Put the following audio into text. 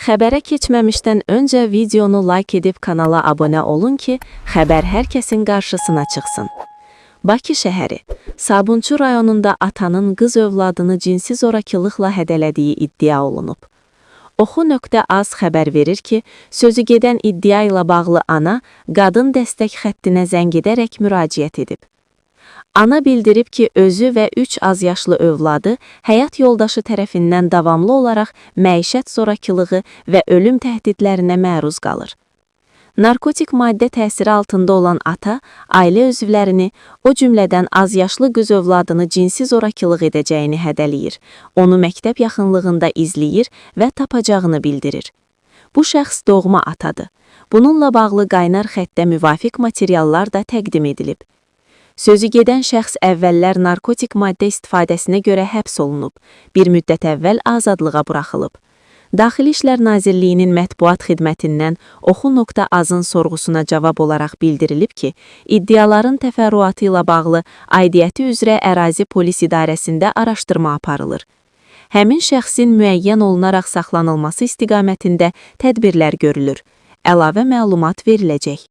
Xəbərə keçməmişdən öncə videonu like edib kanala abunə olun ki, xəbər hər kəsin qarşısına çıxsın. Bakı şəhəri Sabunçu rayonunda atanın qız övladını cinsi zorakılıqla hədələdiyi iddia olunub. Oxu.az xəbər verir ki, sözü gedən iddia ilə bağlı ana qadın dəstək xəttinə zəng edərək müraciət edib. Ana bildirib ki, özü və 3 azyaşlı övladı həyat yoldaşı tərəfindən davamlı olaraq məişət zorakılığı və ölüm təhdidlərinə məruz qalır. Narkotik maddə təsiri altında olan ata ailə üzvlərini, o cümlədən azyaşlı qız övladını cinsi zorakılıq edəcəyini hədələyir, onu məktəb yaxınlığında izləyir və tapacağını bildirir. Bu şəxs doğma atadır. Bununla bağlı qaynar xəttə müvafiq materiallar da təqdim edilib. Sözü gedən şəxs əvvəllər narkotik maddə istifadəsinə görə həbs olunub, bir müddət əvvəl azadlığa buraxılıb. Daxili İşlər Nazirliyinin mətbuat xidmətindən oxu.azın sorğusuna cavab olaraq bildirilib ki, iddiaların təfərrüatı ilə bağlı aidiyyəti üzrə ərazi polis idarəsində araşdırma aparılır. Həmin şəxsin müəyyən olunaraq saxlanılması istiqamətində tədbirlər görülür. Əlavə məlumat veriləcək.